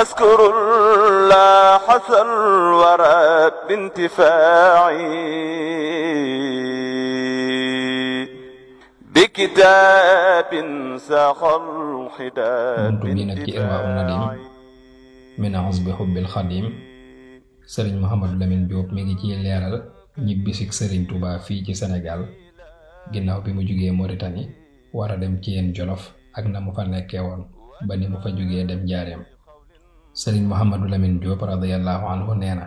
أذكر الله حسن الورى بانتفاعي بكتاب ساخ الحداد بانتفاعي min azbi hubbil xadim. sëriñ Mouhamadou Lamine Diop mi ngi ciy leeral ñibbisig sëriñ Touba fii ci Sénégal ginnaaw bi mu jugee Mauritanie war a dem ci yeen Jolof ak na mu fa nekkee woon ba ni mu fa jugee dem Njaareem. sëriñ Mouhamadou Lamine Diop radiyallahu anhu nee na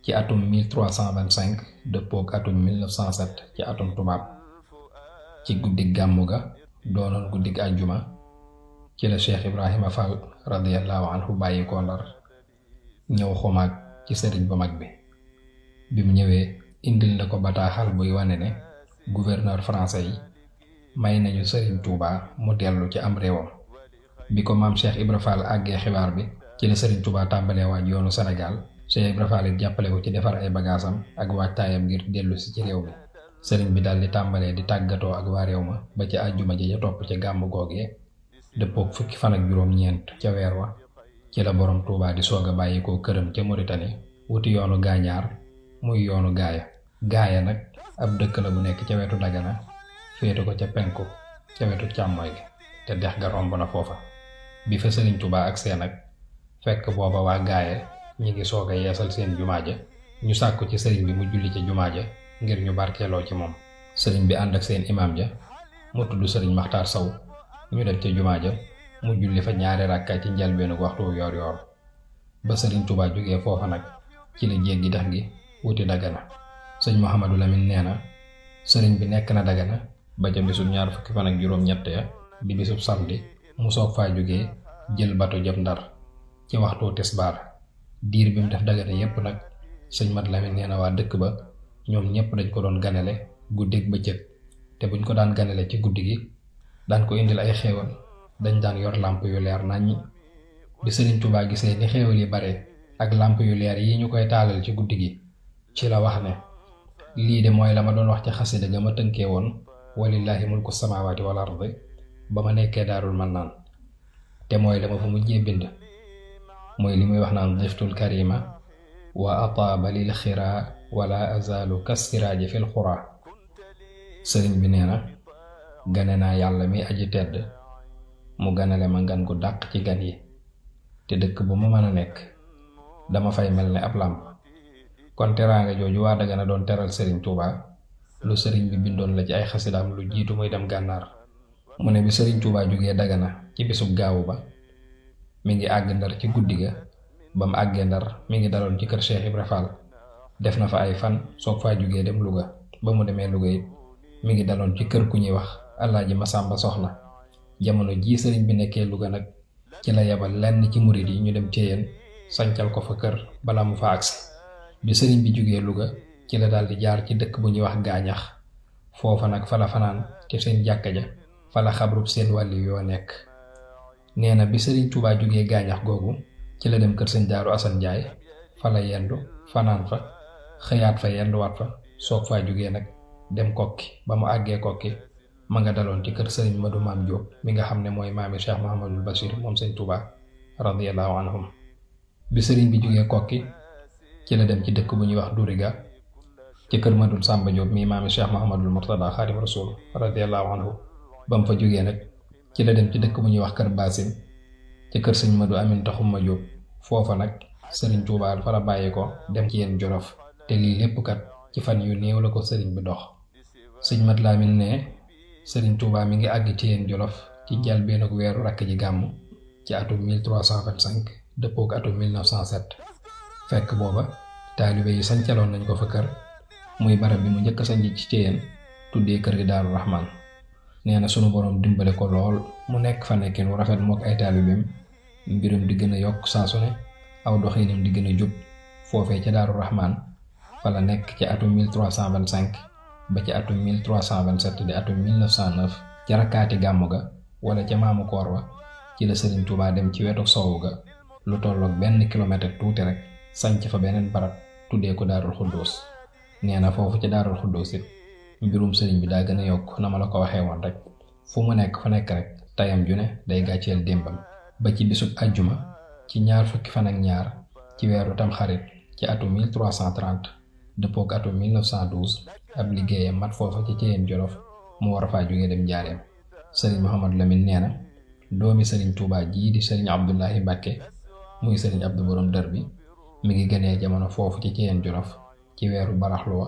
ci atum 1325 dëppook atum 1907 ci atum tubaab ci guddig gàmmu ga doonoon guddig àjjuma ci la Cheikh Ibrahima Fall radiyallahu anhu bàyyi ko Ndar ñëw xumaag ci sëriñ bu mag bi mu ñëwee indil na ko bataaxal buy wane ne gouverneur français yi may nañu sëriñ Touba mu dellu ci am réewam. bi ko maam Cheikh Ibra Fall àggee xibaar bi ci la sëriñ Touba tàmbalee waaj yoonu Sénégal. Cheikh Ibra Fall it jàppale ko ci defar ay bagaasam ak waajtaayam ngir dellu si ci réew mi. sëriñ bi daal di tàmbalee di tàggatoo ak waa réew ma ba ci àjjuma ji ja topp ci gàmmu googee dëppook fukki fan ak juróom-ñeent ca weer wa ci la borom Touba di soog a bàyyi ko këram ca Mauritanie wuti yoonu gaañaar muy yoonu gaaya nag ab dëkk la bu nekk ca wetu Dagana féete ko ca penku ca wetu càmmooy gi te dex ga romb na foofa. bi fa sëriñ Touba ak seen nag fekk booba waa gaaya ñi ngi soog a yeesal seen jumaa ja ñu sàkku ci sëriñ bi mu julli ca jumaa ja ngir ñu barkeeloo ci moom. sëriñ bi ànd ak seen imam ja mu tudd sëriñ Maxtaar Saw ñu def ca jumaa ja mu julli fa ñaari rakkaay ci njalbeenu waxtu yoor yoor ba sëriñ Touba jógee foofa nag ci la jéggi dex gi wuti Dagana. sëñ Mouhamadou Lamine nee na sëriñ bi nekk na Dagana ba ca bisub ñaar fukki fan ak juróom-ñett ya di bisub samedi mu soog faa jógee jël bato jëm Ndar ci waxtu tisbaar. diir bi mu def Dagana yépp nag sëñ Mat Lamine nee na waa dëkk ba ñoom ñépp dañ ko doon ganale guddeeg bëccëg te buñ ko daan ganale ci guddi gi daan ko indil ay xéewal dañ daan yor làmp yu leer naññi. bi sëriñ Touba gisee ni xéewal yi bare ak làmp yu leer yi ñu koy taalal ci guddi gi ci la wax ne lii de mooy la ma doon wax ci xasida ga ma tënkee woon walillahi mulku samawati wal ardi ba ma nekkee Daarul Mannaan te mooy la ma fa mujjee bind mooy li muy wax naan diftul karima wa ataaba lil xiraa wala azalu kasiraaji fil xuraa. sëriñ bi nee na gane naa yàlla mi aji tedd mu ganale ma ngan gu dàq ci gan yi te dëkk bu ma mën a nekk dama fay mel ne ab làmp. kon teraanga jooju waa Dagana doon teral sëriñ Touba lu sëriñ bi bindoon la ci ay xasidaam lu jiitu muy dem gànnaar. mu ne bi sëriñ Touba jógee Dagana ci bisub gaawu ba mi ngi àgg Ndar ci guddi ga ba mu àggee Ndar mi ngi daloon ci kër Cheikh Ibra Fall def na fa ay fan soog faa jógee dem Louga. ba mu demee Louga it mi ngi daloon ci kër ku ñuy wax Alaaji Masamba Soxna. jamono jii sëriñ bi nekkee Louga nag ci la yebal lenn ci murid yi ñu dem Ceyeen sancal ko fa kër bala mu fa agsi. bi sëriñ bi jógee Louga ci la daal di jaar ci dëkk bu ñuy wax Gaañax foofa nag fa la fanaan ci seen jàkka ja fa la xabrub seen wàlli yoo nekk. nee na bi sëriñ Touba jógee Gaañax googu ci la dem kër sëñ Daaru Asan Njaay fa la yendu fanaan fa xëyaat fa yenduwaat fa soog faa jógee nag dem Kokki. ba mu àggee Kokki ma nga daloon ci kër sëriñ Madu Maam Jóob mi nga xam ne mooy maami Cheikh Mouhamadul Bachir moom sëñ Touba radiyallahu anhum. bi sëriñ bi jógee Kokki ci la dem ci dëkk bu ñuy wax Duriga ci kër Madul Samba Diop mi maami Cheikh Mouhamadul Murtada Xaadim Rasul radiyallahu anhu. ba mu fa jógee nag ci la dem ci dëkk bu ñuy wax kër Basin ci kër sëñ Madu Amin Taxuma Diop foofa nag sëriñ Touba fa la bàyyi ko dem ci yeen Jolof te lii lépp kat ci fan yu néew la ko sëriñ bi dox. sëñ Mat Lamin ne sëriñ Touba mi ngi àgg ci yeen Jolof ci njëlbéenu weeru rakk ji gàmmu ci atum 1325 dëppook atum 1907. fekk booba taalibe yi sancaloon nañ ko fa kër muy barab bi mu njëkk a sanc ci Ceyeen tuddee kër gi Daaru Rahman. nee na sunu borom dimbale ko lool mu nekk fa nekkin wu rafet mook ay taalibeem mbirum di gën a yokk saa su ne aw doxinam di gën a jub foofee ca Daaru Rahman fa la nekk ci atum 1325 ba ci atum 1327 di atum 1909 ci rakkaati gàmmu ga wala ca maamu koor wa ci la sëriñ Touba dem ci wetu soowu ga lu tolloog 1 kilomètre tuuti rek sanc fa beneen barab tuddee ko Daarul Xuddoos. nee na foofu ci Daarul Xuddoos it mbirum sëriñ bi daa gën a yokk na ma la ko waxee woon rek fu mu nekk fa nekk rek tayam ju ne day gàcceel démbam ba ci bisub àjjuma ci ñaar fukki fan ak ñaar ci weeru tamxarit ci atum 1330 dëppook atum 1912 ab liggéeyam mat foofa ci Ceyeen Jolof mu war a faa jógee dem Njaareem. sëriñ Mouhamadou Lamine nee na doomi sëriñ Touba jii di sëriñ Abdoulahi Mbàkke muy sëriñ Abdou Borom Dër bi mi ngi gënee jamono foofu ci Ceyeen Jolof ci weeru baraxluwa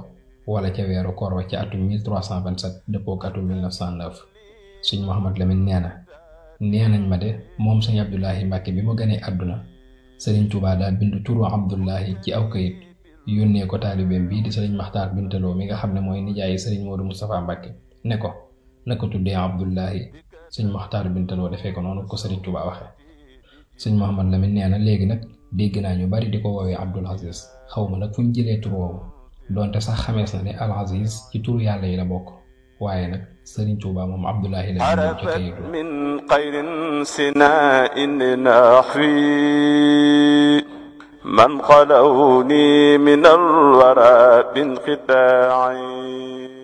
wala ca weeru koor wa ci atum 1327 dëppook atum 1909. sëriñ Mouhamadou Lamine nee nañ ma de moom sëriñ Abdoulahi Mbàkke bi mu gënee àdduna sëriñ Touba daa bind turu Abdoulahi ci aw kayit yónnee ko taalibeem bii di sëriñ Maxtaar Bintaloo mi nga xam ne mooy nijaayi sëriñ Modou Moustapha Mbàkke ne ko na ko tuddee Abdoulahi. sëriñ Maxtaar Bintaloo defee ko noonu ko sëriñ Touba waxe. sëriñ Mouhamadou Lamine nee na léegi nag dégg naa ñu bari di ko woowee Abdul Aziz xaw ma nag fu ñu jëlee tur woowu donte sax xamees na ne Al Aziz ci turu yàlla yi la bokk waaye nag sëriñ Touba moom Abdoulahi la ñu ci kayitu min xayrin sina'in nahwi man xalawni min alwara bin xitaa'i